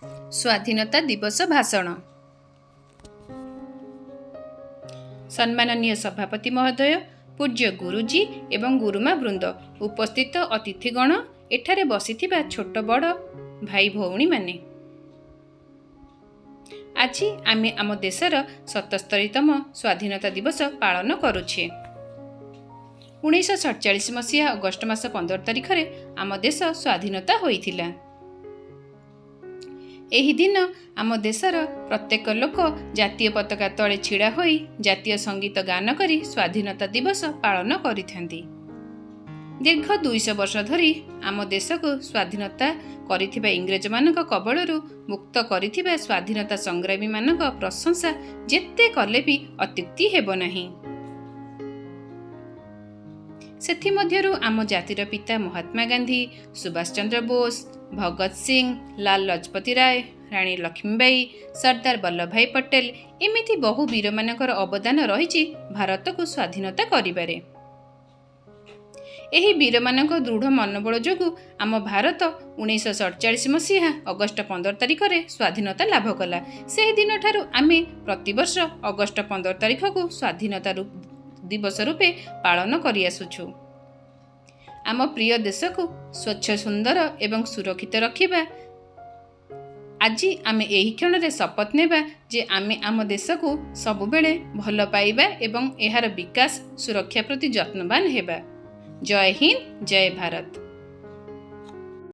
ସ୍ୱାଧୀନତା ଦିବସ ଭାଷଣ। ସମ୍ମାନନୀୟ ସଭାପତି ମହୋଦୟ, ପୂଜ୍ୟ ଗୁରୁଜୀ ଏବଂ ଗୁରୁମା ବୃନ୍ଦ, ଉପସ୍ଥିତ ଅତିଥିଗଣ, ଏଠାରେ ବସିଥିବା ଛୋଟ ବଡ଼ ଭାଇ ଭଉଣୀମାନେ, ଆଜି ଆମେ ଆମ ଦେଶର 77ତମ ସ୍ୱାଧୀନତା ଦିବସ ପାଳନ କରୁଛେ। 1947 ମସିହା ଅଗଷ୍ଟ ମାସ 15 ତାରିଖରେ ଆମ ଦେଶ ସ୍ୱାଧୀନତା ହୋଇଥିଲା। ଏହି ଦିନ ଆମ ଦେଶର ପ୍ରତ୍ୟେକ ଲୋକ ଜାତୀୟ ପତାକା ତଳେ ଛିଡ଼ା ହୋଇ ଜାତୀୟ ସଙ୍ଗୀତ ଗାନ କରି ସ୍ୱାଧୀନତା ଦିବସ ପାଳନ କରିଥାନ୍ତି। ଦୀର୍ଘ 200 ବର୍ଷ ଧରି ଆମ ଦେଶକୁ ସ୍ୱାଧୀନତା କରିଥିବା ଇଂରେଜମାନଙ୍କ କବଳରୁ ମୁକ୍ତ କରିଥିବା ସ୍ୱାଧୀନତା ସଂଗ୍ରାମୀମାନଙ୍କ ପ୍ରଶଂସା ଯେତେ କଲେ ବି ଅତ୍ୟୁକ୍ତି ହେବ ନାହିଁ। ସେଥିମଧ୍ୟରୁ ଆମ ଜାତିର ପିତା ମହାତ୍ମା ଗାନ୍ଧୀ, ସୁଭାଷ ଚନ୍ଦ୍ର ବୋଷ, ଭଗତ ସିଂ, ଲାଲ ଲଜପତି ରାୟ, ରାଣୀ ଲକ୍ଷ୍ମୀବାଇ, ସର୍ଦ୍ଦାର ବଲ୍ଲଭ ଭାଇ ପଟେଲ, ଏମିତି ବହୁ ବୀରମାନଙ୍କର ଅବଦାନ ରହିଛି ଭାରତକୁ ସ୍ୱାଧୀନତା କରିବାରେ। ଏହି ବୀରମାନଙ୍କ ଦୃଢ଼ ମନୋବଳ ଯୋଗୁଁ ଆମ ଭାରତ 1947 ମସିହା ଅଗଷ୍ଟ 15 ତାରିଖରେ ସ୍ୱାଧୀନତା ଲାଭ କଲା। ସେହିଦିନଠାରୁ ଆମେ ପ୍ରତିବର୍ଷ ଅଗଷ୍ଟ 15 ତାରିଖକୁ ସ୍ୱାଧୀନତା ଦିବସ ରୂପେ ପାଳନ କରିଆସୁଛୁ। ଆମ ପ୍ରିୟ ଦେଶକୁ ସ୍ୱଚ୍ଛ, ସୁନ୍ଦର ଏବଂ ସୁରକ୍ଷିତ ରଖିବା। ଆଜି ଆମେ ଏହି କ୍ଷଣରେ ଶପଥ ନେବା ଯେ ଆମେ ଆମ ଦେଶକୁ ସବୁବେଳେ ଭଲ ପାଇବା ଏବଂ ଏହାର ବିକାଶ, ସୁରକ୍ଷା ପ୍ରତି ଯତ୍ନବାନ ହେବା। ଜୟ ହିନ୍ଦ, ଜୟ ଭାରତ।